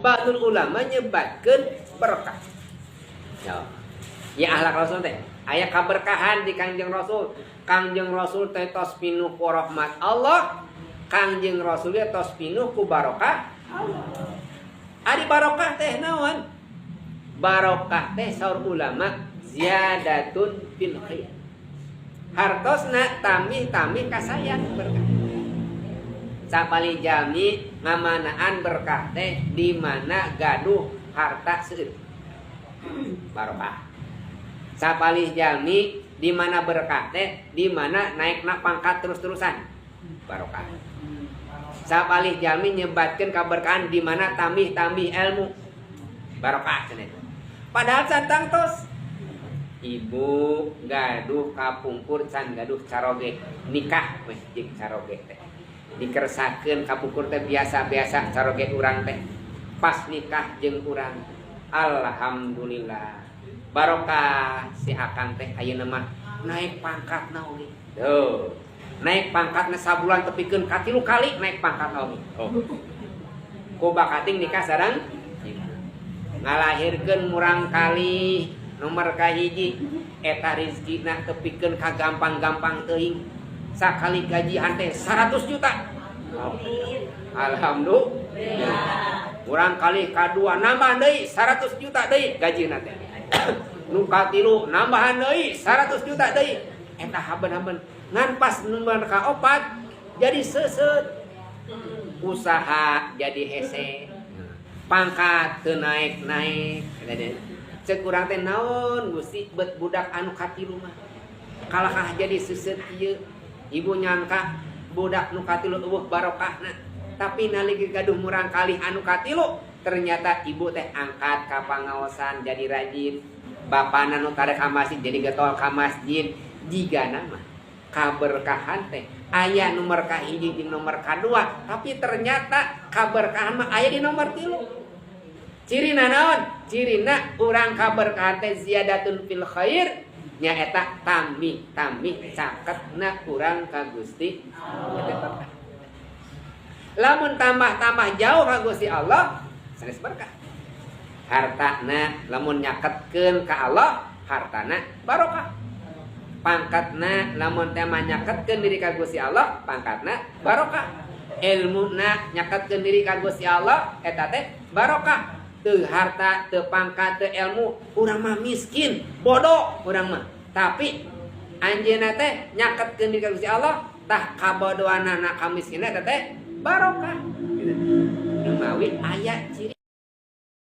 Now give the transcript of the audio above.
Ba'dul ulama nyebatkeun berkah. Ya. Ya akhlak Rasul teh aya kaberkahan di Kangjeng Rasul. Kangjeng Rasul teh tos pinuh ku rahmat Allah. Kangjeng Rasul teh tos pinuh ku barokah Allah. Ari barokah teh naon? Barokah teh saur ulama ziyadatun fil khair. Hartosna tambih-tambih kasayan berkah. Sapalih jalmi ngamanaan berkah teh di mana gaduh harta seueur. Barokah. Sapalih jalmi di mana berkah teh di mana naikna pangkat terus-terusan. Barokah. Sapalih jalmi nyebatkeun kaberkahan di mana tambih-tambih ilmu. Barokah cenah itu. Padahal can tangtos ibu gaduh kapungkur can gaduh caroge, nikah weh jeung caroge teh dikersakeun. Kapungkur teh biasa-biasa caroge urang teh. Pas nikah jeung urang, alhamdulillah barokah, si akang teh ayeuna mah naik pangkat na oge. Tuh, naik pangkatna sabulan tepikeun ka 3 kali naik pangkat oge. Oh, ku bakating nikah sareng ngalahirkeun murang kali nomor kahiji, eta rizkina tepikeun ka gampang-gampang teuing, sakali gajian teh 100 juta. Oh. Alhamdulillah. Murang kali kadua nambah deui 100 juta deui gajina teh. Nu katilu nambahan deui 100 juta deui. Eta haben-haben ngan pas nomor kaopat jadi seuseut. Usaha jadi hese. Pangkat teu naik-naik. Cek urang teh, naon Gusti, bet budak anu katilu mah kalahkah jadi seuseut ieu? Ibu nyangka budak nu katilu euweuh barokahna, tapi nalika gaduh murang kali anu katilu, ternyata ibu teh angkat ka pangaosan jadi rajin, bapana nu tare ka masjid jadi getol ka masjid. Jigana mah kaberkahan teh aya nomor kahiji jeung nomor kadua, tapi ternyata kaberkahan mah aya di nomor 3. Cirina naon? Cirina urang kaberkahan teh ziyadatun fil khair, nyaeta tambih tambih caketna urang ka Gusti. Eta berkah. Lamun tambah-tambah jauh ka Gusti Allah, sanes berkah. Hartana lamun nyaketkeun ka Allah, hartana barokah. Pangkatna lamun teh mah nyaketkeun diri ka Gusti Allah, pangkatna barokah. Ilmuna nyaketkeun diri ka Gusti Allah, eta teh barokah. Teu harta, teu pangkat, teu ilmu, urang mah miskin, bodoh urang mah. Tapi anjeunna teh nyaketkeun diri ka Gusti Allah, tah kabodohanana, kamiskinna eta teh barokah. Gitu. Mawi aya ciri.